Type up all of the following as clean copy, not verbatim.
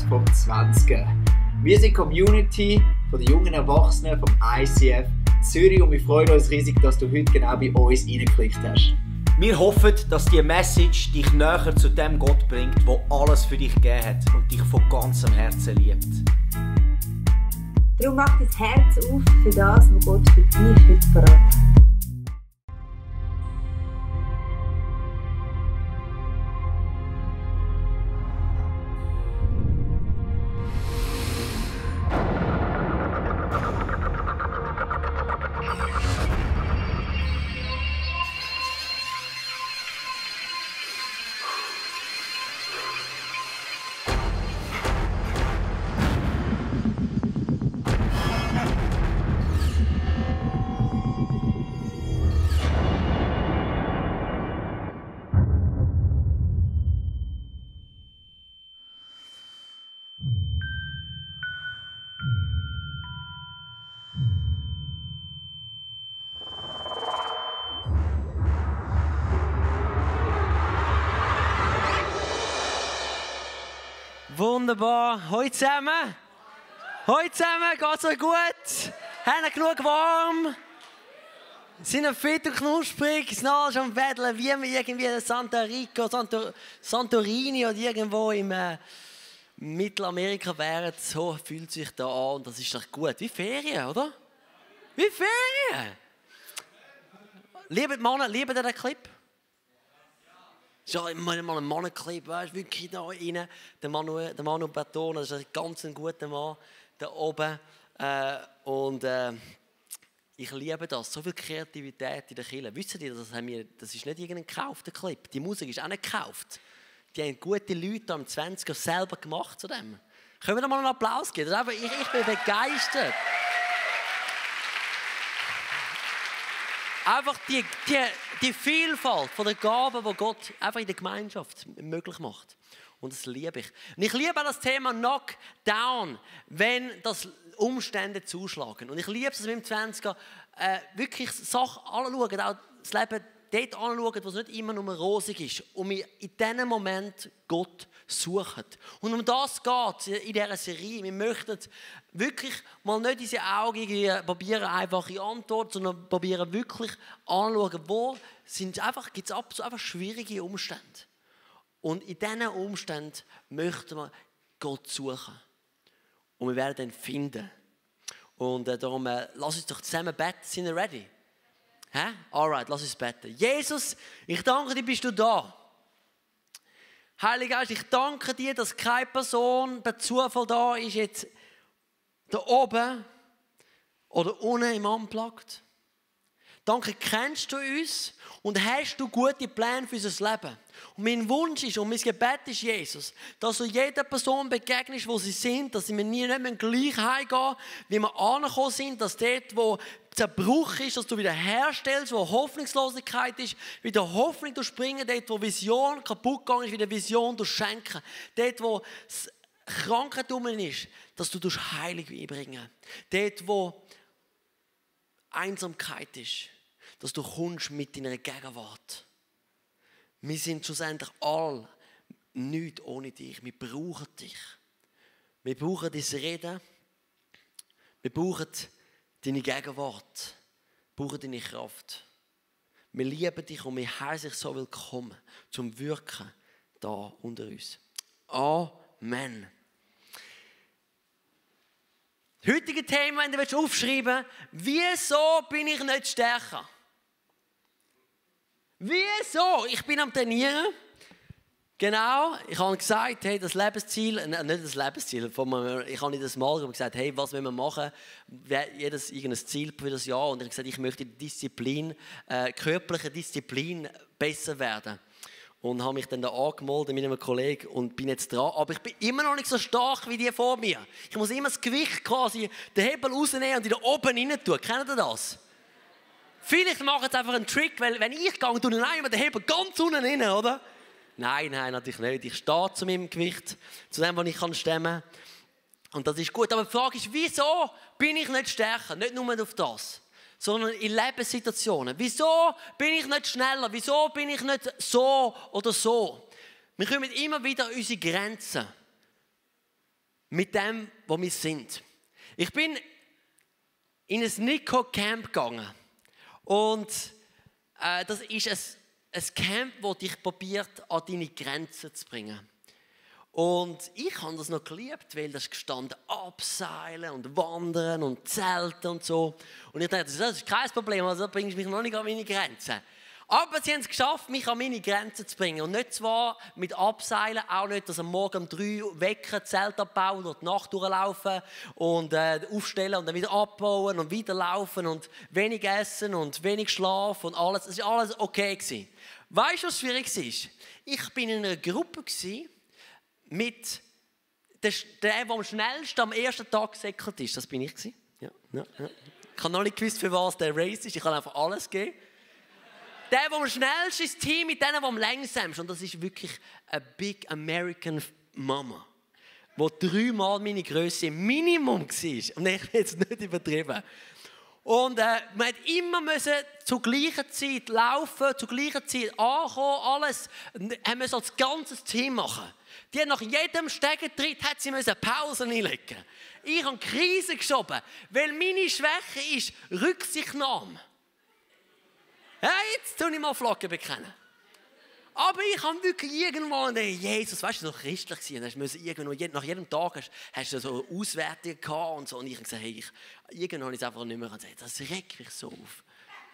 vom 20. Wir sind die Community von den jungen Erwachsenen vom ICF Zürich und wir freuen uns riesig, dass du heute genau bei uns reingeklickt hast. Wir hoffen, dass diese Message dich näher zu dem Gott bringt, der alles für dich gegeben hat und dich von ganzem Herzen liebt. Darum mach dein Herz auf für das, was Gott für dich heute verraten hat. Wunderbar. Heute zusammen. Heute zusammen. Geht's euch gut? Haben ihr genug warm? Sind ihr fit und knusprig? Sind alle schon am Wedeln, wie wir irgendwie in Santa Rica, Santorini oder irgendwo im Mittelamerika wären? So fühlt sich da an und das ist doch gut. Wie Ferien, oder? Wie Ferien. Lieben die Männer, lieben ihr den Clip? Ja, mal einen Mannenclip, weißt du, wirklich da rein. Der Manu Bertone, das ist ein ganz guter Mann da oben. Ich liebe das, so viel Kreativität in der Kirche. Wisst ihr, das ist nicht irgendein gekaufter Clip. Die Musik ist auch nicht gekauft. Die haben gute Leute am 20er selber gemacht zu dem. Können wir da mal einen Applaus geben? Das ist einfach, ich bin begeistert. Einfach die Vielfalt von den Gaben, die Gott einfach in der Gemeinschaft möglich macht. Und das liebe ich. Und ich liebe auch das Thema Knockdown, wenn das Umstände zuschlagen. Und ich liebe es, dass wir im 20er wirklich Sachen anschauen, auch das Leben dort anschauen, wo es nicht immer nur rosig ist. Und wir in diesem Moment Gott suchen. Und um das geht es in dieser Serie. Wir möchten wirklich mal nicht diese Augen probieren, einfache Antwort, sondern probieren wirklich anschauen, wo gibt es einfach schwierige Umstände. Und in diesen Umständen möchten wir Gott suchen. Und wir werden ihn finden. Und darum, lass uns doch zusammen beten. Sind wir ready? Hä? Alright, lass uns beten. Jesus, ich danke dir, bist du da. Heiliger Geist, ich danke dir, dass keine Person per Zufall da ist, jetzt da oben oder unten im Unplugged. Danke, kennst du uns und hast du gute Pläne für unser Leben. Und mein Wunsch ist und mein Gebet ist, Jesus, dass du jeder Person begegnest, wo sie sind, dass wir nicht mehr gleich heimgehen, wie wir angekommen sind, dass dort, wo Zerbruch ist, dass du wieder herstellst, wo Hoffnungslosigkeit ist, wieder Hoffnung durchspringen, dort, wo Vision kaputt gegangen ist, wieder Vision durchschenken. Dort, wo Krankheit ist, dass du durch Heilung einbringen. Dort, wo Einsamkeit ist, dass du kommst mit deiner Gegenwart. Wir sind schlussendlich alle nichts ohne dich. Wir brauchen dich. Wir brauchen dein Reden. Wir brauchen deine Gegenwart. Wir brauchen deine Kraft. Wir lieben dich und wir heißen dich so willkommen zum Wirken da unter uns. Amen. Das heutige Thema, wenn du aufschreiben willst, wieso bin ich nicht stärker? Wieso? Ich bin am Trainieren. Genau, ich habe gesagt, hey, das Lebensziel, nicht das Lebensziel, ich habe nicht das Mal gesagt, hey, was wollen wir machen? Jedes irgendein Ziel für das Jahr. Und ich habe gesagt, ich möchte die Disziplin, körperliche Disziplin besser werden. Und habe mich dann da angemeldet mit einem Kollegen und bin jetzt dran. Aber ich bin immer noch nicht so stark wie die vor mir. Ich muss immer das Gewicht quasi, den Hebel rausnehmen und wieder oben rein tun. Kennt ihr das? Vielleicht mache ich jetzt einfach einen Trick, weil wenn ich gehe, tue ich immer den Hebel ganz unten rein, oder? Nein, natürlich nicht. Ich stehe zu meinem Gewicht, zu dem, was ich stemmen kann. Und das ist gut. Aber die Frage ist, wieso bin ich nicht stärker? Nicht nur auf das, sondern in Lebenssituationen. Wieso bin ich nicht schneller? Wieso bin ich nicht so oder so? Wir kommen immer wieder an unsere Grenzen. mit dem, wo wir sind. Ich bin in ein Nico-Camp gegangen. Und das ist ein Camp, das dich probiert, an deine Grenzen zu bringen. Und ich habe das noch geliebt, weil das gestanden abseilen und wandern und zelten und so. Und ich dachte, das ist kein Problem, also da bringst du mich noch nicht an meine Grenzen. Aber sie haben es geschafft, mich an meine Grenzen zu bringen. Und nicht zwar mit Abseilen, auch nicht, dass am Morgen um 3 Uhr wecken, Zelt abbauen, durch die Nacht durchlaufen und aufstellen und dann wieder abbauen und wieder laufen und wenig essen und wenig Schlaf und alles. Es war alles okay gewesen. Weißt du, was schwierig war? Ich war in einer Gruppe mit der am schnellsten am ersten Tag gesäckelt ist. Das bin ich. Ja. Ich habe noch nicht gewusst, für was der Race ist. Ich kann einfach alles geben. Der am schnellsten ist das Team mit denen, die am längsten. Und das ist wirklich eine Big American Mama, die 3-mal meine Größe im Minimum war. Und ich will jetzt nicht übertrieben. Und man musste immer zur gleichen Zeit laufen, zur gleichen Zeit ankommen, alles. Haben wir als ganzes Team machen. Die hat nach jedem Stegentritt Pause einlegen. Ich habe Krise geschoben, weil meine Schwäche ist Rücksichtnahme. Ja, jetzt tue ich mal Flagge bekennen. Aber ich habe wirklich irgendwann gedacht, Jesus, weißt du, so christlich gewesen. Nach jedem Tag hast du so Auswertungen gehabt und so. Und ich habe gesagt, hey, irgendwann habe ich es einfach nicht mehr gesagt. Das regt mich so auf.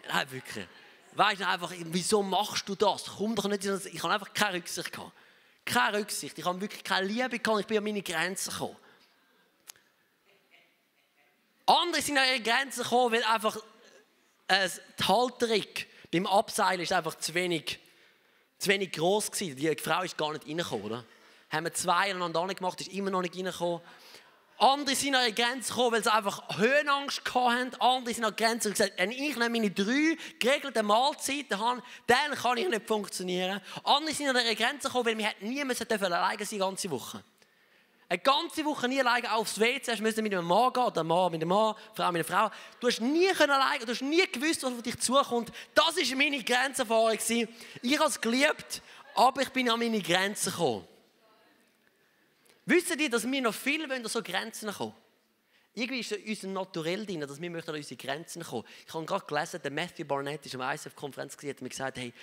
Nein, wirklich. Weißt du, einfach, wieso machst du das? Komm doch nicht in das. Ich habe einfach keine Rücksicht gehabt. Keine Rücksicht. Ich habe wirklich keine Liebe gehabt. Ich bin an meine Grenzen gekommen. Andere sind an ihre Grenzen gekommen, weil einfach die Halterung beim Abseilen ist einfach zu wenig gross gewesen. Die Frau ist gar nicht reingekommen, oder? Haben wir 2 aneinander gemacht, ist immer noch nicht reingekommen. Andere sind an ihre Grenzen gekommen, weil sie einfach Höhenangst hatten. Andere sind an die Grenzen und gesagt, wenn ich meine 3 geregelte Mahlzeiten habe, dann kann ich nicht funktionieren. Andere sind an ihre Grenzen gekommen, weil wir nie alleine sein durften, die ganze Woche. Eine ganze Woche nie alleine aufs WC, musst du mit einem Mann gehen, oder Mann mit einem Mann, Frau mit einer Frau. Du hast nie alleine, du hast nie gewusst, was auf dich zukommt. Das war meine Grenzerfahrung. Ich habe es geliebt, aber ich bin an meine Grenzen gekommen. Wissen die, dass wir noch viel an so Grenzen kommen? Irgendwie ist es unser Naturell drin, dass wir an unsere Grenzen kommen. Ich habe gerade gelesen, der Matthew Barnett ist am ICF-Konferenz und hat mir gesagt, hey,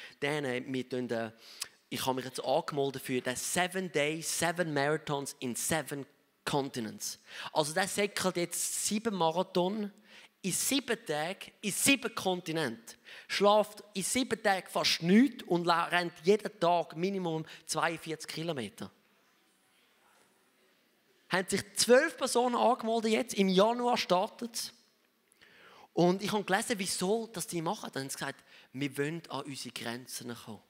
ich habe mich jetzt angemeldet für den 7 Days, 7 Marathons in 7 Continents. Also der säckelt jetzt 7 Marathon in 7 Tagen, in 7 Kontinenten. Schläft in 7 Tagen fast nichts und rennt jeden Tag Minimum 42 Kilometer. Haben sich 12 Personen angemeldet jetzt, im Januar startet es. Und ich habe gelesen, wieso das die machen. Dann haben sie gesagt, wir wollen an unsere Grenzen kommen.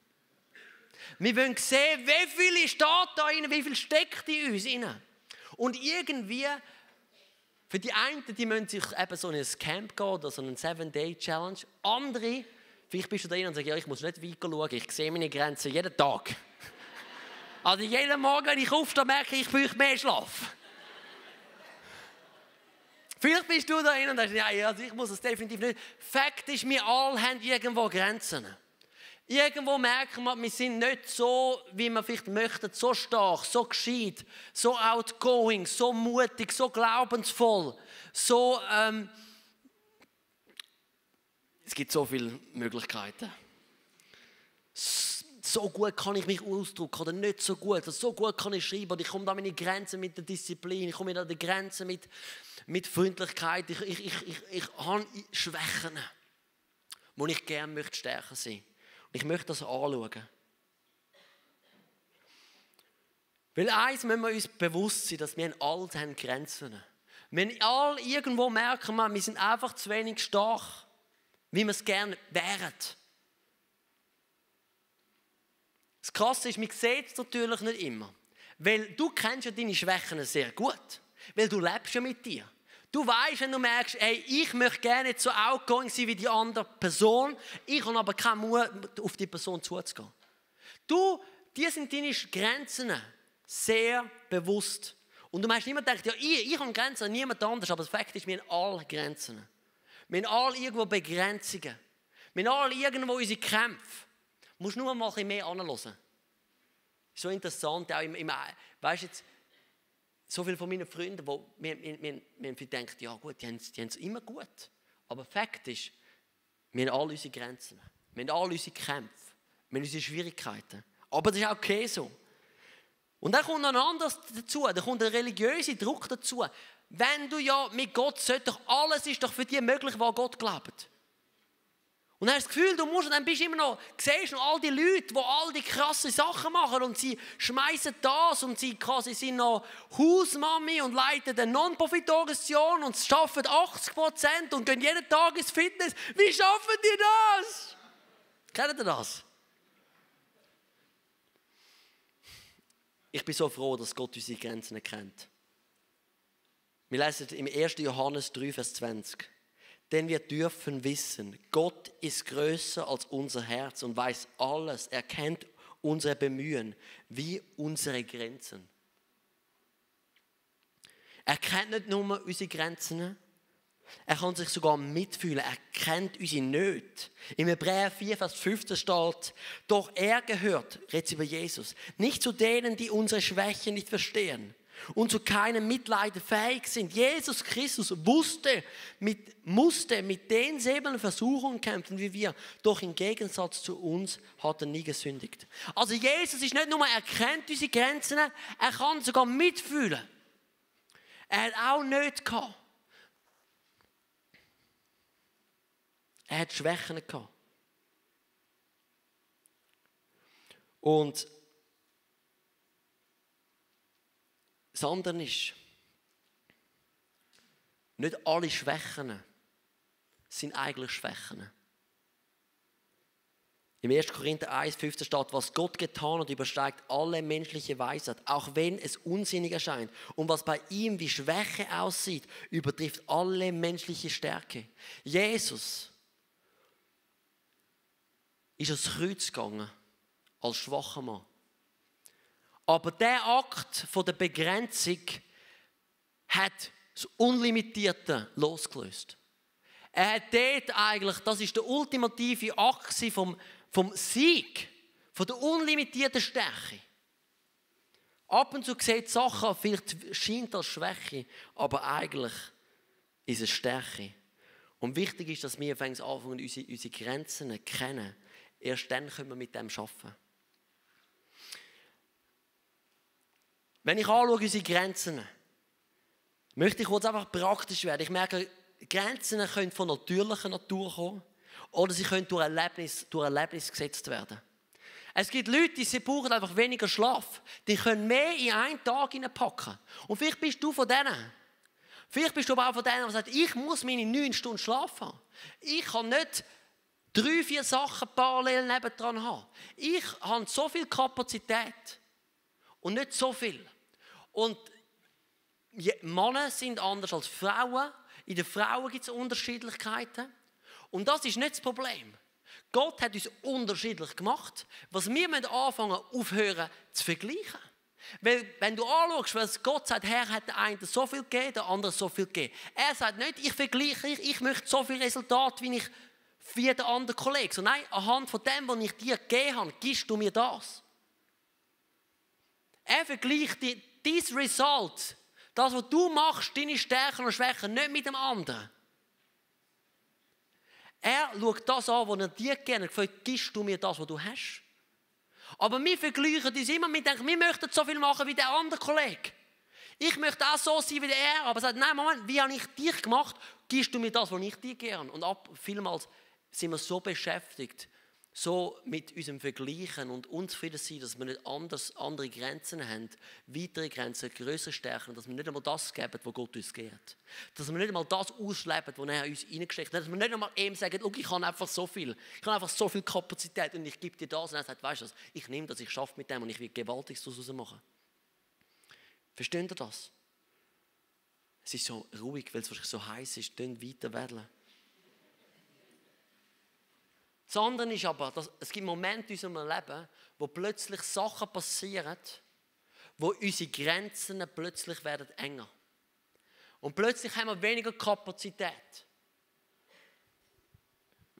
Wir wollen sehen, wie viel steht da rein, wie viel steckt in uns rein. Und irgendwie, für die einen, die müssen sich eben so in ein Camp gehen oder so einen 7-Day-Challenge. Andere, vielleicht bist du da rein und sagst, ja, ich muss nicht weiter schauen, ich sehe meine Grenzen jeden Tag. Also jeden Morgen, wenn ich aufstehe, merke ich brauche mehr Schlaf. Vielleicht bist du da rein und sagst, ja, also ich muss es definitiv nicht. Fakt ist, wir alle haben irgendwo Grenzen. Irgendwo merken wir sind nicht so, wie wir vielleicht möchten, so stark, so gescheit, so outgoing, so mutig, so glaubensvoll, so, es gibt so viele Möglichkeiten. So gut kann ich mich ausdrücken oder nicht so gut. So gut kann ich schreiben. Ich komme da an meine Grenzen mit der Disziplin. Ich komme an die Grenzen mit Freundlichkeit. Ich habe Schwächen, wo ich gerne möchte stärker sein. Und ich möchte das anschauen. Weil eins müssen wir uns bewusst sein, dass wir alle haben Grenzen. Wenn alle irgendwo merken, wir sind einfach zu wenig stark, wie wir es gerne wären. Das Krasse ist, man sieht es natürlich nicht immer. Weil du kennst ja deine Schwächen sehr gut. Weil du lebst ja mit dir. Du weißt, wenn du merkst, ey, ich möchte gerne nicht so outgoing sein wie die andere Person, ich habe aber keinen Mut, auf die Person zuzugehen. Die sind deine Grenzen sehr bewusst. Und du hast immer gedacht, ja, ich habe Grenzen, niemand anders, aber das Fakt ist, wir haben alle Grenzen. Wir haben alle irgendwo Begrenzungen. Wir haben alle irgendwo unsere Kämpfe. Du musst nur mal ein bisschen mehr anhören. So interessant, auch weißt jetzt, so viele von meinen Freunden, die denken, ja gut, die haben es immer gut. Aber Fakt ist, wir haben alle unsere Grenzen. Wir haben alle unsere Kämpfe. Wir haben unsere Schwierigkeiten. Aber das ist auch okay so. Und dann kommt noch ein anderes dazu. Da kommt der religiöse Druck dazu. Wenn du ja mit Gott sollst, doch alles ist doch für dich möglich, was Gott glaubt. Und dann hast du das Gefühl, du musst, dann bist du immer noch, siehst du all die Leute, die all die krassen Sachen machen und sie schmeißen das und sie quasi sind noch Hausmami und leiten eine Non-Profit-Organisation und schaffen 80% und gehen jeden Tag ins Fitness. Wie schaffen die das? Kennt ihr das? Ich bin so froh, dass Gott unsere Grenzen kennt. Wir lesen im 1. Johannes 3, Vers 20. Denn wir dürfen wissen, Gott ist größer als unser Herz und weiß alles. Er kennt unsere Bemühen wie unsere Grenzen. Er kennt nicht nur unsere Grenzen, er kann sich sogar mitfühlen. Er kennt unsere Nöte. Im Hebräer 4, Vers 15 steht, doch er gehört, redet über Jesus, nicht zu denen, die unsere Schwächen nicht verstehen und zu keinem Mitleid fähig sind. Jesus Christus musste mit denselben Versuchungen kämpfen wie wir, doch im Gegensatz zu uns hat er nie gesündigt. Also Jesus ist nicht nur, er kennt unsere Grenzen, er kann sogar mitfühlen. Er hat auch Nöte gehabt. Er hat Schwächen gehabt. Und das andere ist, nicht alle Schwächen sind eigentlich Schwächen. Im 1. Korinther 1, 15 steht, was Gott getan hat, übersteigt alle menschliche Weisheit, auch wenn es unsinnig erscheint. Und was bei ihm wie Schwäche aussieht, übertrifft alle menschliche Stärke. Jesus ist ans Kreuz gegangen, als schwacher Mann. Aber der Akt von der Begrenzung hat das Unlimitierte losgelöst. Er hat dort eigentlich, das ist der ultimative Akt vom Sieg, von der unlimitierten Stärke. Ab und zu sieht Sachen, vielleicht scheint als Schwäche, aber eigentlich ist es Stärke. Und wichtig ist, dass wir anfangen, unsere Grenzen kennen. Erst dann können wir mit dem arbeiten. Wenn ich anschaue, unsere Grenzen, möchte ich kurz einfach praktisch werden. Ich merke, Grenzen können von natürlicher Natur kommen oder sie können durch Erlebnis gesetzt werden. Es gibt Leute, die brauchen einfach weniger Schlaf. Die können mehr in einen Tag hineinpacken. Und vielleicht bist du von denen. Vielleicht bist du aber auch von denen, die sagen, ich muss meine 9 Stunden Schlaf haben. Ich kann nicht 3, 4 Sachen parallel nebendran haben. Ich habe so viel Kapazität und nicht so viel. Und Männer sind anders als Frauen. In den Frauen gibt es Unterschiedlichkeiten. Und das ist nicht das Problem. Gott hat uns unterschiedlich gemacht. Was wir müssen anfangen, aufhören zu vergleichen. Weil, wenn du anschaust, was Gott sagt, Herr hat der eine so viel gegeben, der andere so viel gegeben. Er sagt nicht, ich vergleiche, ich möchte so viel Resultat, wie der andere Kollege. So, nein, anhand von dem, was ich dir gegeben habe, gibst du mir das. Er vergleicht dein Result, das, was du machst, deine Stärken und Schwächen, nicht mit dem anderen. Er schaut das an, was er dir gerne gefällt, gibst du mir das, was du hast. Aber wir vergleichen uns immer, wir denken, wir möchten so viel machen wie der andere Kollege. Ich möchte auch so sein wie er, aber er sagt, nein, Moment, wie habe ich dich gemacht, gibst du mir das, was ich dir gerne. Und vielmals sind wir so beschäftigt, so mit unserem Vergleichen und unzufrieden sein, dass wir nicht andere Grenzen haben, weitere Grenzen, größere Stärken, dass wir nicht einmal das geben, was Gott uns gibt. Dass wir nicht einmal das ausleben, was er uns reingesteckt hat. Dass wir nicht einmal ihm sagen, ich habe einfach so viel Kapazität und ich gebe dir das. Und er sagt, weißt du was, ich nehme das, ich schaffe mit dem und ich will Gewaltiges daraus machen. Versteht ihr das? Es ist so ruhig, weil es wahrscheinlich so heiß ist, dann weiter werden. Das andere ist aber, dass es gibt Momente in unserem Leben, wo plötzlich Sachen passieren, wo unsere Grenzen plötzlich werden enger. Und plötzlich haben wir weniger Kapazität.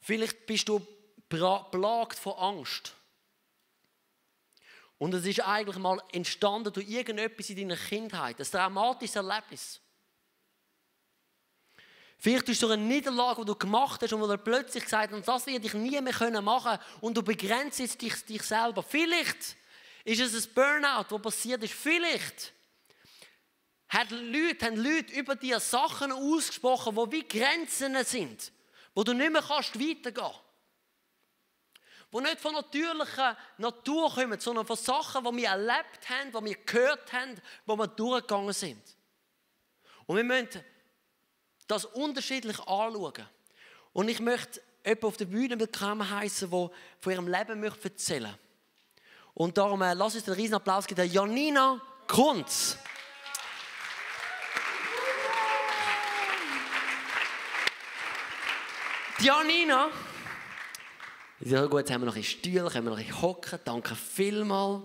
Vielleicht bist du plagt von Angst. Und es ist eigentlich mal entstanden durch irgendetwas in deiner Kindheit, ein traumatisches Erlebnis. Vielleicht ist es durch eine Niederlage, die du gemacht hast und wo du plötzlich gesagt hast, das werde ich nie mehr machen können und du begrenzt jetzt dich selber. Vielleicht ist es ein Burnout, das passiert ist. Vielleicht haben Leute über dir Sachen ausgesprochen, die wie Grenzen sind, wo du nicht mehr weitergehen kannst. Die nicht von natürlicher Natur kommen, sondern von Sachen, die wir erlebt haben, die wir gehört haben, wo wir durchgegangen sind. Und wir müssen das unterschiedlich anschauen. Und ich möchte jemanden auf der Bühne willkommen heißen, der von ihrem Leben erzählen möchte. Und darum lass uns einen riesen Applaus geben, der Janina Kunz. Janina, ja gut, jetzt haben wir noch ein Stuhl, können wir noch ein hocken, danke vielmals.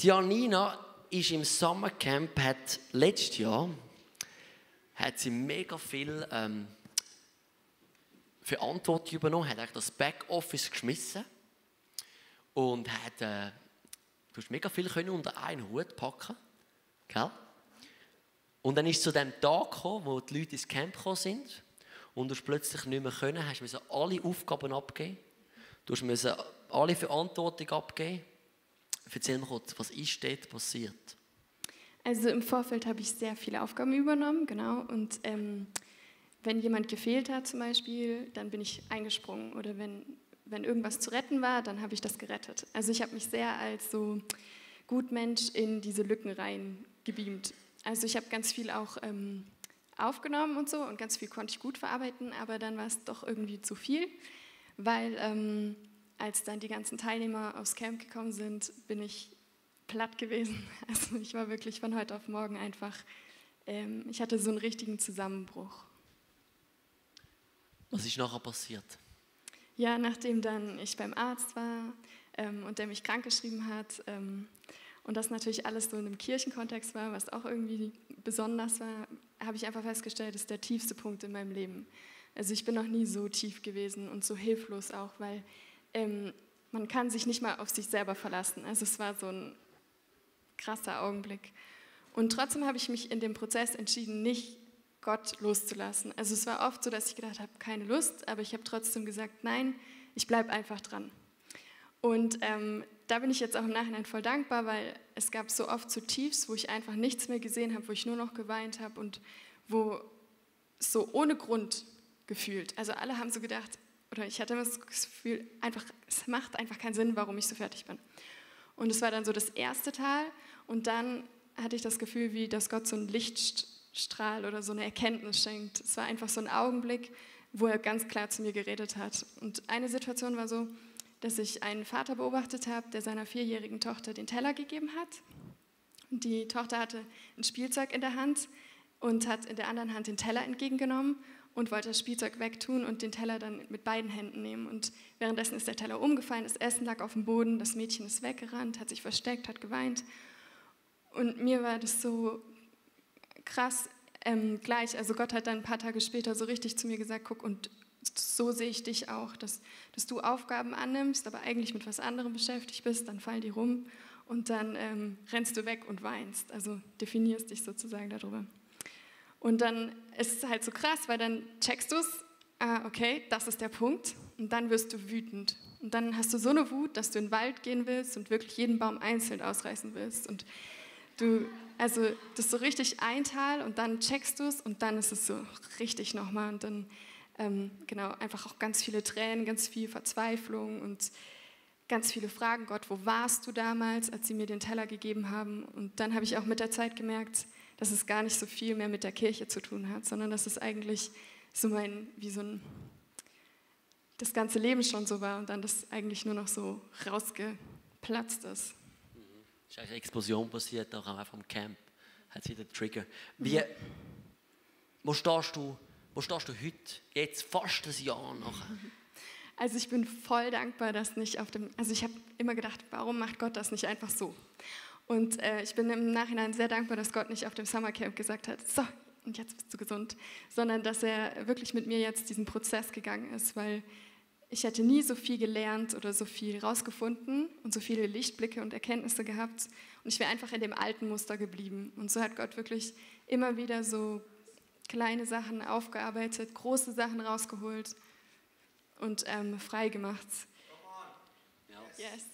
Janina ist im Summercamp, hat letztes Jahr sie mega viel Verantwortung übernommen, hat eigentlich das Backoffice geschmissen und hat du hast mega viel können unter einen Hut packen, gell? Und dann ist es zu dem Tag gekommen, wo die Leute ins Camp gekommen sind und du hast plötzlich nicht mehr können, hast alle Aufgaben abgeben, du musst alle Verantwortung abgeben. Erzähl mir kurz, was ist dort passiert? Also im Vorfeld habe ich sehr viele Aufgaben übernommen, genau. Und wenn jemand gefehlt hat zum Beispiel, dann bin ich eingesprungen. Oder wenn irgendwas zu retten war, dann habe ich das gerettet. Also ich habe mich sehr als so Gutmensch in diese Lücken rein gebeamt. Also ich habe ganz viel auch aufgenommen und so und ganz viel konnte ich gut verarbeiten, aber dann war es doch irgendwie zu viel, weil als dann die ganzen Teilnehmer aufs Camp gekommen sind, bin ich platt gewesen. Also ich war wirklich von heute auf morgen einfach, ich hatte so einen richtigen Zusammenbruch. Was ist nachher passiert? Ja, nachdem dann ich beim Arzt war und der mich krankgeschrieben hat und das natürlich alles so in einem Kirchenkontext war, was auch irgendwie besonders war, habe ich einfach festgestellt, das ist der tiefste Punkt in meinem Leben. Also ich bin noch nie so tief gewesen und so hilflos auch, weil man kann sich nicht mal auf sich selber verlassen. Also es war so ein krasser Augenblick. Und trotzdem habe ich mich in dem Prozess entschieden, nicht Gott loszulassen. Also es war oft so, dass ich gedacht habe, keine Lust, aber ich habe trotzdem gesagt, nein, ich bleibe einfach dran. Und da bin ich jetzt auch im Nachhinein voll dankbar, weil es gab so oft so Tiefs, wo ich einfach nichts mehr gesehen habe, wo ich nur noch geweint habe und wo so ohne Grund gefühlt. Also alle haben so gedacht, oder ich hatte immer das Gefühl, einfach, es macht einfach keinen Sinn, warum ich so fertig bin. Und es war dann so das erste Tal und dann hatte ich das Gefühl, wie dass Gott so einen Lichtstrahl oder so eine Erkenntnis schenkt. Es war einfach so ein Augenblick, wo er ganz klar zu mir geredet hat. Und eine Situation war so, dass ich einen Vater beobachtet habe, der seiner 4-jährigen Tochter den Teller gegeben hat. Und die Tochter hatte ein Spielzeug in der Hand und hat in der anderen Hand den Teller entgegengenommen und wollte das Spielzeug wegtun und den Teller dann mit beiden Händen nehmen. Und währenddessen ist der Teller umgefallen, das Essen lag auf dem Boden, das Mädchen ist weggerannt, hat sich versteckt, hat geweint. Und mir war das so krass gleich. Also Gott hat dann ein paar Tage später so richtig zu mir gesagt, guck, und so sehe ich dich auch, dass du Aufgaben annimmst, aber eigentlich mit was anderem beschäftigt bist, dann fallen die rum und dann rennst du weg und weinst. Also definierst dich sozusagen darüber. Und dann ist es halt so krass, weil dann checkst du es, okay, das ist der Punkt und dann wirst du wütend. Und dann hast du so eine Wut, dass du in den Wald gehen willst und wirklich jeden Baum einzeln ausreißen willst. Und das ist so richtig ein Tal und dann checkst du es und dann ist es so richtig nochmal und dann genau, einfach auch ganz viele Tränen, ganz viel Verzweiflung und ganz viele Fragen. Gott, wo warst du damals, als sie mir den Teller gegeben haben? Und dann habe ich auch mit der Zeit gemerkt, dass es gar nicht so viel mehr mit der Kirche zu tun hat, sondern dass es eigentlich so das ganze Leben schon so war und dann das eigentlich nur noch so rausgeplatzt ist. Es ist eine Explosion passiert, auch einfach im Camp. Hat sie den Trigger. Wo stehst du heute, jetzt fast ein Jahr nachher? Also ich bin voll dankbar, dass nicht also ich habe immer gedacht, warum macht Gott das nicht einfach so? Und ich bin im Nachhinein sehr dankbar, dass Gott nicht auf dem Summercamp gesagt hat, so, und jetzt bist du gesund, sondern dass er wirklich mit mir jetzt diesen Prozess gegangen ist, weil ich hätte nie so viel gelernt oder so viel rausgefunden und so viele Lichtblicke und Erkenntnisse gehabt. Und ich wäre einfach in dem alten Muster geblieben. Und so hat Gott wirklich immer wieder so kleine Sachen aufgearbeitet, große Sachen rausgeholt und frei gemacht. Yes.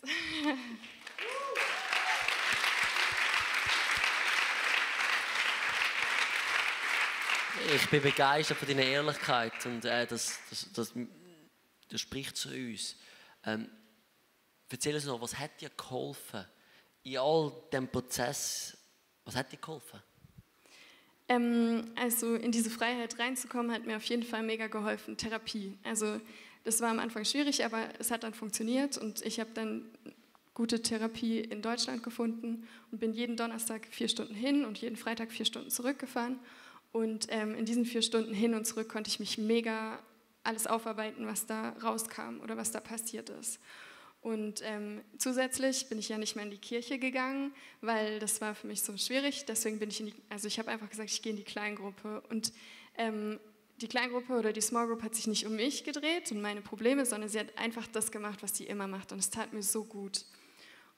Ich bin begeistert von deiner Ehrlichkeit und das spricht zu uns. Erzähl uns noch, was hat dir geholfen in all diesem Prozess? Was hat dir geholfen? Also in diese Freiheit reinzukommen, hat mir auf jeden Fall mega geholfen. Therapie. Also das war am Anfang schwierig, aber es hat dann funktioniert und ich habe dann gute Therapie in Deutschland gefunden und bin jeden Donnerstag 4 Stunden hin und jeden Freitag 4 Stunden zurückgefahren. Und in diesen 4 Stunden hin und zurück konnte ich mich mega alles aufarbeiten, was da rauskam oder was da passiert ist. Und zusätzlich bin ich ja nicht mehr in die Kirche gegangen, weil das war für mich so schwierig. Deswegen bin ich ich habe einfach gesagt, ich gehe in die Kleingruppe. Und die Kleingruppe oder die Small Group hat sich nicht um mich gedreht und meine Probleme, sondern sie hat einfach das gemacht, was sie immer macht. Und es tat mir so gut.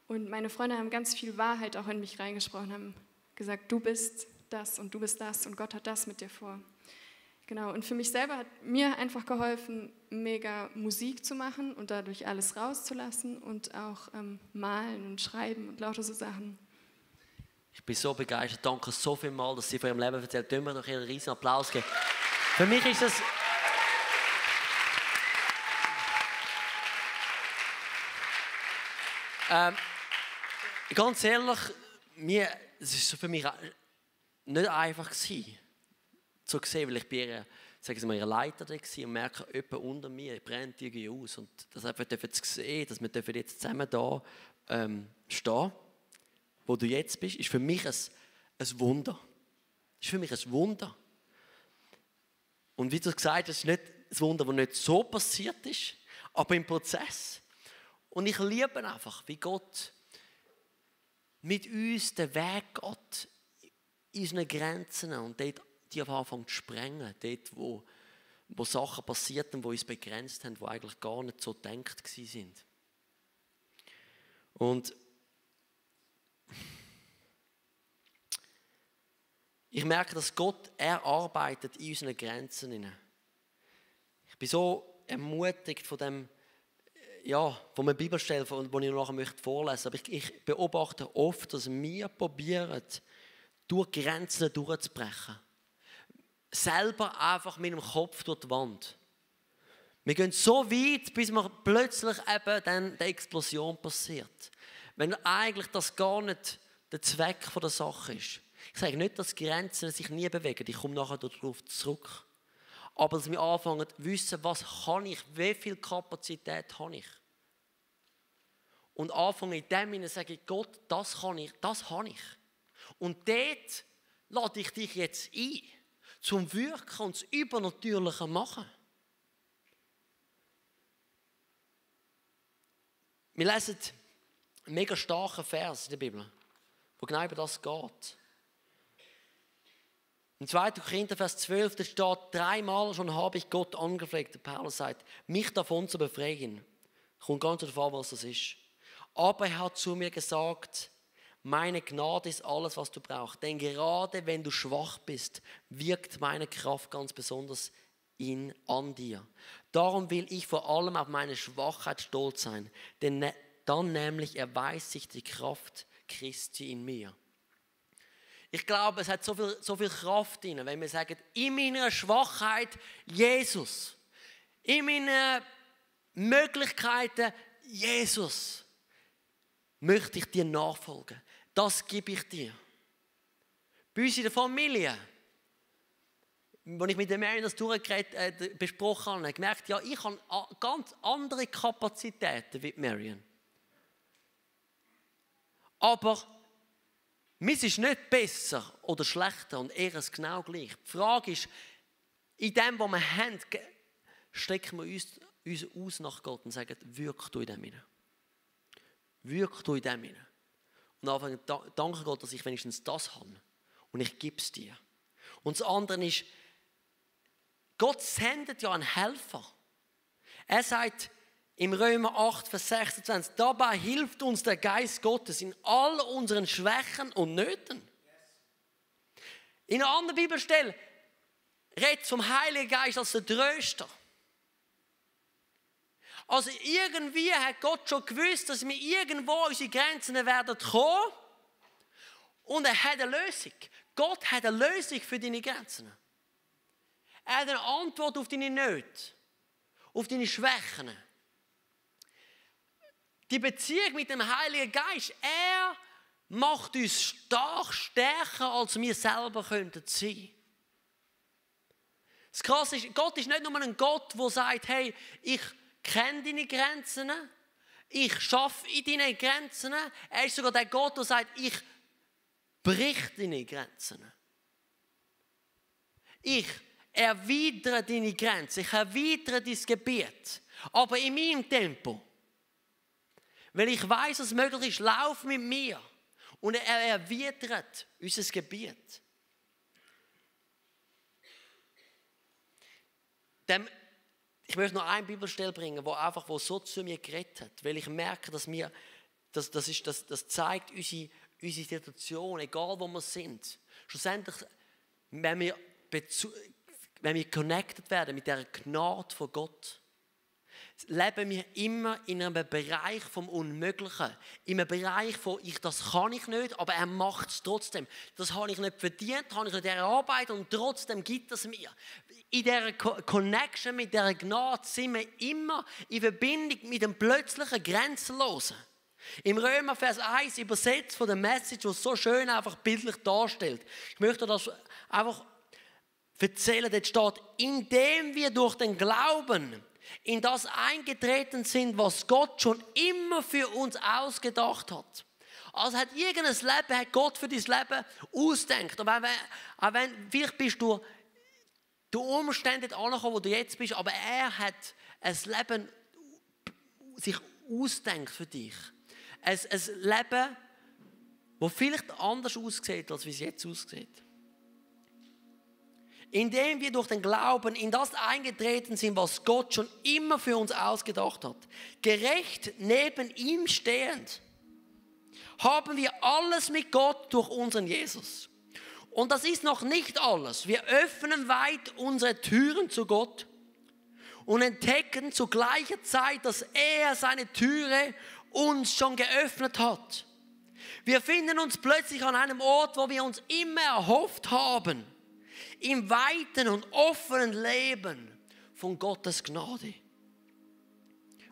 Und meine Freunde haben ganz viel Wahrheit auch in mich reingesprochen, haben gesagt, du bist das und du bist das und Gott hat das mit dir vor. Genau, und für mich selber hat mir einfach geholfen, mega Musik zu machen und dadurch alles rauszulassen und auch malen und schreiben und lauter so Sachen. Ich bin so begeistert. Danke so viel mal, dass Sie von Ihrem Leben erzählt. Können wir noch einen riesen Applaus geben. Für mich ist das... ganz ehrlich, es ist so für mich nicht einfach gewesen, zu sehen, weil ich bin ihr Leiter da war und merke, jemand unter mir brennt irgendwie aus. Und das einfach zu sehen, dass wir jetzt zusammen da stehen, wo du jetzt bist, ist für mich ein Wunder. Ist für mich ein Wunder. Und wie du gesagt hast, ist nicht ein Wunder, das nicht so passiert ist, aber im Prozess. Und ich liebe einfach, wie Gott mit uns den Weg geht, in unseren Grenzen und dort die anfangen zu sprengen, dort wo Sachen passierten, die uns begrenzt haben, die eigentlich gar nicht so gedacht waren. Und ich merke, dass Gott, er arbeitet in unseren Grenzen. Ich bin so ermutigt von dem, von einer Bibelstelle, die ich nachher vorlesen möchte. Aber ich beobachte oft, dass wir probieren, durch Grenzen durchzubrechen. Selber einfach mit dem Kopf durch die Wand. Wir gehen so weit, bis mir plötzlich eben dann die Explosion passiert. Wenn eigentlich das gar nicht der Zweck der Sache ist. Ich sage nicht, dass Grenzen sich nie bewegen. Ich komme nachher darauf zurück. Aber dass wir anfangen zu wissen, was kann ich, wie viel Kapazität habe ich. Und anfangen in dem Sinne zu sagen, Gott, das kann ich, das habe ich. Und dort lade ich dich jetzt ein, zum Wirken und das Übernatürliche machen. Wir lesen einen mega starken Vers in der Bibel, wo genau über das geht. Im 2. Korinther, Vers 12, da steht, 3-mal schon habe ich Gott angefleht. Der Paulus sagt, mich davon zu befreien. Kommt ganz darauf an, was das ist. Aber er hat zu mir gesagt, meine Gnade ist alles, was du brauchst. Denn gerade wenn du schwach bist, wirkt meine Kraft ganz besonders an dir. Darum will ich vor allem auf meine Schwachheit stolz sein. Denn dann nämlich erweist sich die Kraft Christi in mir. Ich glaube, es hat so viel Kraft drin, wenn wir sagen, in meiner Schwachheit Jesus. In meinen Möglichkeiten Jesus. Möchte ich dir nachfolgen. Das gebe ich dir. Bei uns in der Familie, als ich mit der Marion das besprochen habe, habe ich gemerkt, ja, ich habe ganz andere Kapazitäten wie Marion. Aber mir ist nicht besser oder schlechter und eher genau gleich. Die Frage ist, in dem, was wir haben, strecken wir uns aus nach Gott und sagen, wirk du in dem hinein. Wirk du in dem hinein. Und anfangen, danke Gott, dass ich wenigstens das habe. Und ich gebe es dir. Und das andere ist, Gott sendet ja einen Helfer. Er sagt im Römer 8, Vers 26, dabei hilft uns der Geist Gottes in all unseren Schwächen und Nöten. In einer anderen Bibelstelle redet vom Heiligen Geist als der Tröster. Also irgendwie hat Gott schon gewusst, dass wir irgendwo an unsere Grenzen werden kommen. Und er hat eine Lösung. Gott hat eine Lösung für deine Grenzen. Er hat eine Antwort auf deine Nöte, auf deine Schwächen. Die Beziehung mit dem Heiligen Geist, er macht uns stark, stärker, als wir selber könnten sein. Das Krasse ist, Gott ist nicht nur ein Gott, der sagt, hey, ich kenne deine Grenzen, ich schaffe in deinen Grenzen. Er ist sogar der Gott, der sagt, ich brich deine Grenzen. Ich erweitere deine Grenzen, ich erweitere dein Gebiet, aber in meinem Tempo. Weil ich weiss, was möglich ist, lauf mit mir. Und er erweitert unser Gebiet. Ich möchte noch eine Bibelstelle bringen, wo so zu mir geredet hat. Weil ich merke, dass das zeigt unsere Situation, egal wo wir sind. Schlussendlich, wenn wir connected werden mit dieser Gnade von Gott, leben wir immer in einem Bereich vom Unmöglichen. In einem Bereich von, das kann ich nicht, aber er macht es trotzdem. Das habe ich nicht verdient, habe ich nicht erarbeitet und trotzdem gibt es mir. In dieser Connection mit dieser Gnade sind wir immer in Verbindung mit dem plötzlichen Grenzenlosen. Im Römer Vers 1 übersetzt von der Message, was so schön einfach bildlich darstellt. Ich möchte das einfach erzählen, dort steht, indem wir durch den Glauben in das eingetreten sind, was Gott schon immer für uns ausgedacht hat. Also hat irgendein Leben, hat Gott für dein Leben ausgedacht. Aber auch wenn vielleicht bist du Umstände angekommen, wo du jetzt bist, aber er hat ein Leben sich ausgedacht für dich. Ein Leben, das vielleicht anders aussieht, als wie es jetzt aussieht. Indem wir durch den Glauben in das eingetreten sind, was Gott schon immer für uns ausgedacht hat. Gerecht neben ihm stehend, haben wir alles mit Gott durch unseren Jesus. Und das ist noch nicht alles. Wir öffnen weit unsere Türen zu Gott und entdecken zu gleicher Zeit, dass er seine Türe uns schon geöffnet hat. Wir finden uns plötzlich an einem Ort, wo wir uns immer erhofft haben. Im weiten und offenen Leben von Gottes Gnade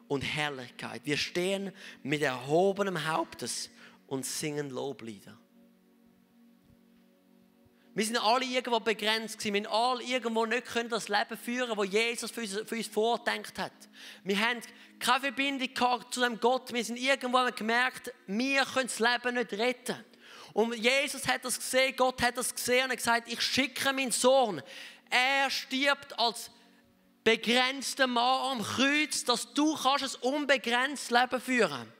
und Herrlichkeit. Wir stehen mit erhobenem Hauptes und singen Loblieder. Wir sind alle irgendwo begrenzt gewesen. Wir haben alle irgendwo nicht das Leben führen, das Jesus für uns vorgedacht hat. Wir haben keine Verbindung gehabt zu dem Gott. Wir sind irgendwo gemerkt, wir können das Leben nicht retten. Und Jesus hat das gesehen, Gott hat das gesehen und hat gesagt, ich schicke meinen Sohn. Er stirbt als begrenzter Mann am Kreuz, dass du ein unbegrenztes Leben führen kannst.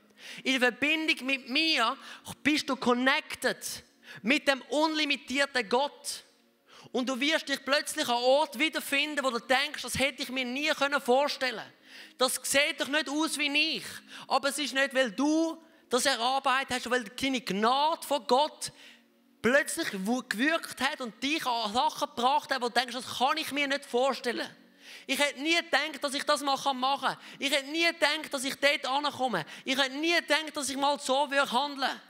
In der Verbindung mit mir bist du connected mit dem unlimitierten Gott. Und du wirst dich plötzlich an einem Ort wiederfinden, wo du denkst, das hätte ich mir nie vorstellen können. Das sieht doch nicht aus wie ich. Aber es ist nicht, weil du das erarbeitet hast, weil deine Gnade von Gott plötzlich gewirkt hat und dich an Sachen gebracht hat, wo du denkst, das kann ich mir nicht vorstellen. Ich hätte nie gedacht, dass ich das mal machen kann. Ich hätte nie gedacht, dass ich dort ankomme. Ich hätte nie gedacht, dass ich mal so handeln würde.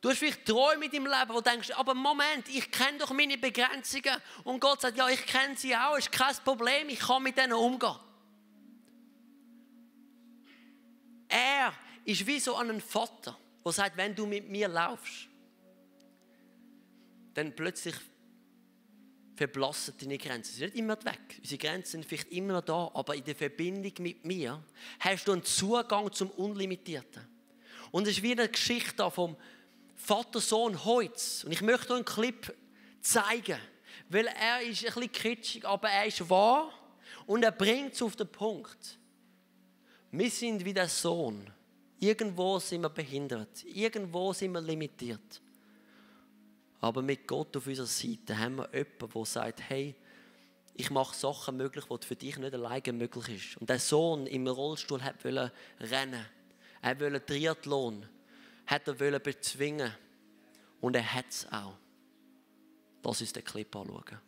Du hast vielleicht Träume in deinem Leben, wo du denkst, aber Moment, ich kenne doch meine Begrenzungen. Und Gott sagt, ja, ich kenne sie auch, ist kein Problem, ich kann mit denen umgehen. Er ist wie so ein Vater, der sagt, wenn du mit mir laufst, dann plötzlich verblassen deine Grenzen. Sie sind nicht immer weg. Unsere Grenzen sind vielleicht immer noch da, aber in der Verbindung mit mir hast du einen Zugang zum Unlimitierten. Und es ist wie eine Geschichte vom Vater-Sohn Holz. Und ich möchte euch einen Clip zeigen, weil er ist ein bisschen kitschig, aber er ist wahr und er bringt es auf den Punkt. Wir sind wie der Sohn. Irgendwo sind wir behindert. Irgendwo sind wir limitiert. Aber mit Gott auf unserer Seite haben wir jemanden, der sagt, hey, ich mache Sachen möglich, die für dich nicht alleine möglich ist. Und der Sohn im Rollstuhl wollte rennen. Er wollte Triathlon. Hat er bezwingen. Und er hat es auch. Lass uns den Clip anschauen.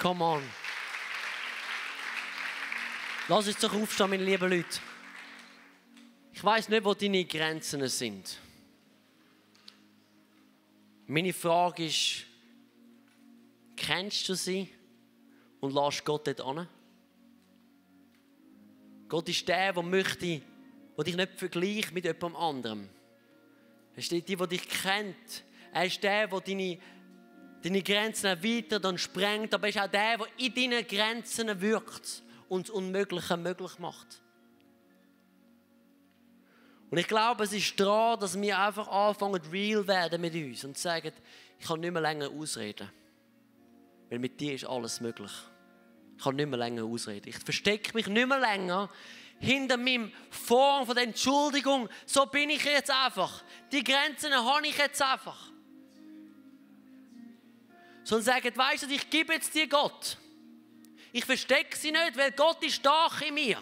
Come on. Lass uns doch aufstehen, meine lieben Leute. Ich weiss nicht, wo deine Grenzen sind. Meine Frage ist, kennst du sie und lässt Gott dort hin? Gott ist der dich nicht vergleicht mit jemandem anderem. Er ist der, der dich kennt. Er ist der, der deine Grenzen erweitert und sprengt, aber er ist auch der, der in deinen Grenzen wirkt und das Unmögliche möglich macht. Und ich glaube, es ist dran, dass wir einfach anfangen, real werden mit uns und sagen, ich kann nicht mehr länger ausreden. Weil mit dir ist alles möglich. Ich kann nicht mehr länger ausreden. Ich verstecke mich nicht mehr länger hinter meinem Form von der Entschuldigung. So bin ich jetzt einfach. Die Grenzen habe ich jetzt einfach. Sondern sagen, weisst du, ich gebe jetzt dir Gott. Ich verstecke sie nicht, weil Gott ist stark in mir.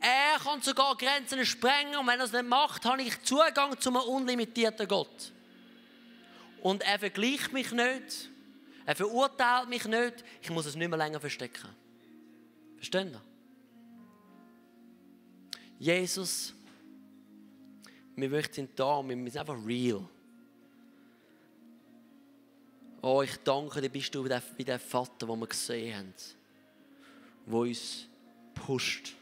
Er kann sogar Grenzen sprengen und wenn er es nicht macht, habe ich Zugang zu einem unlimitierten Gott. Und er vergleicht mich nicht, er verurteilt mich nicht, ich muss es nicht mehr länger verstecken. Verstehen Sie? Jesus, wir sind da, wir sind einfach real. Oh, ich danke dir, bist du wie der Vater, den wir gesehen haben, der uns pusht,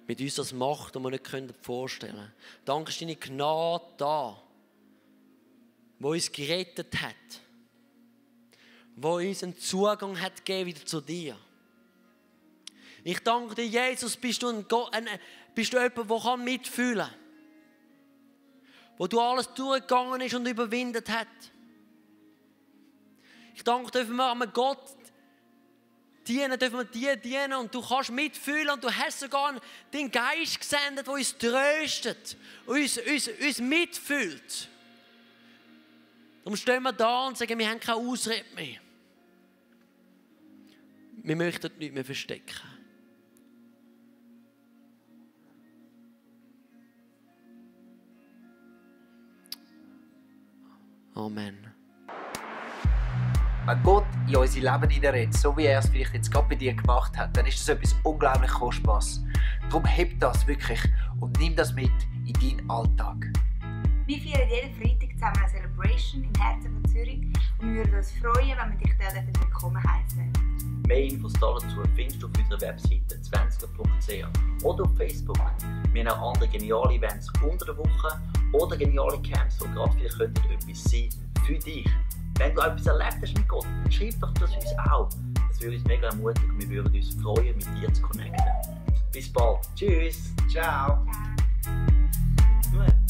mit uns das macht, was wir nicht vorstellen können. Danke ist deine Gnade da, die uns gerettet hat, die uns einen Zugang hat gegeben wieder zu dir. Ich danke dir, Jesus, bist du jemand, der mitfühlen kann, wo du alles durchgegangen ist und überwindet hat. Ich danke, dürfen wir an Gott dienen, dürfen wir dir dienen und du kannst mitfühlen und du hast sogar den Geist gesendet, der uns tröstet, uns mitfühlt. Darum stehen wir da und sagen, wir haben keine Ausrede mehr. Wir möchten nichts mehr verstecken. Amen. Wenn Gott in unser Leben hineinredet, so wie er es vielleicht jetzt gerade bei dir gemacht hat, dann ist das etwas unglaublich Kostbares. Darum heb das wirklich und nimm das mit in deinen Alltag. Wir feiern jeden Freitag zusammen eine Celebration im Herzen von Zürich und wir würden uns freuen, wenn wir dich dort willkommen heißen. Mehr Infos dazu findest du auf unserer Webseite 20er.ch oder auf Facebook. Wir haben auch andere geniale Events unter der Woche oder geniale Camps, wo gerade vielleicht etwas sein für dich. Wenn du etwas erlebt hast mit Gott, dann schreib doch das uns auch. Das würde uns mega ermutigen und wir würden uns freuen, mit dir zu connecten. Bis bald. Tschüss. Ciao. Ciao.